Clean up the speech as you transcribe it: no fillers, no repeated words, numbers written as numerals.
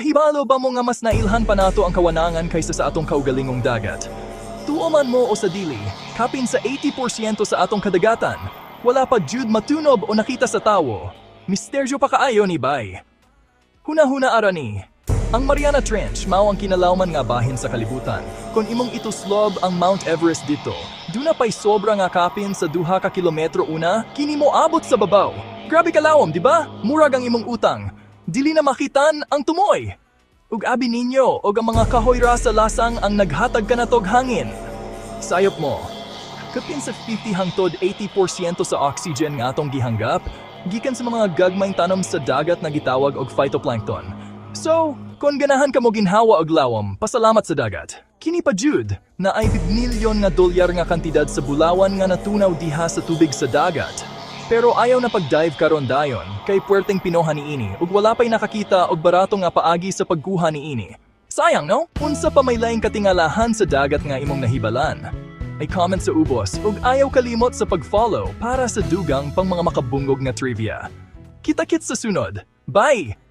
Kahibalo ba mo nga mas nailhan pa nato ang kawanangan kaysa sa atong kaugalingong dagat? Tuo man mo o sa dili, kapin sa 80% sa atong kadagatan, wala pa jud matunob o nakita sa tawo. Misteryo pa kaayo ni, bay. Huna-huna arani. Ang Mariana Trench mao ang kinalawman nga bahin sa kalibutan. Kung imong ituslob ang Mount Everest didto, duna pay sobra nga kapin sa 2 ka kilometro una, kini moabot sa babaw. Grabe kalawom, di ba? Murag ang imong utang. Dili na makitan ang tumoy. Ug abi ninyo, og ang mga kahoy ra sa lasang ang naghatag kanatog hangin. Sayop mo. Kapin sa 50 hangtod 80% sa oxygen nga atong gihanggap, gikan sa mga gagmayng tanom sa dagat na gitawag og phytoplankton. So, kung ganahan ka mo ginhawa og lawom, pasalamat sa dagat. Kini pa jud, naay milyon nga dolyar nga kantidad sa bulawan nga natunaw diha sa tubig sa dagat. Pero ayaw na pag-dive karon dayon, kay puwerteng pinohan niini ug wala pa'y nakakita og barato nga paagi sa pagkuha niini. Sayang, no? Unsa pa may laing katingalahan sa dagat nga imong nahibalan? I-comment sa ubos ug ayaw kalimot sa pag-follow para sa dugang pang mga makabungog nga trivia. Kita-kits sa sunod. Bye!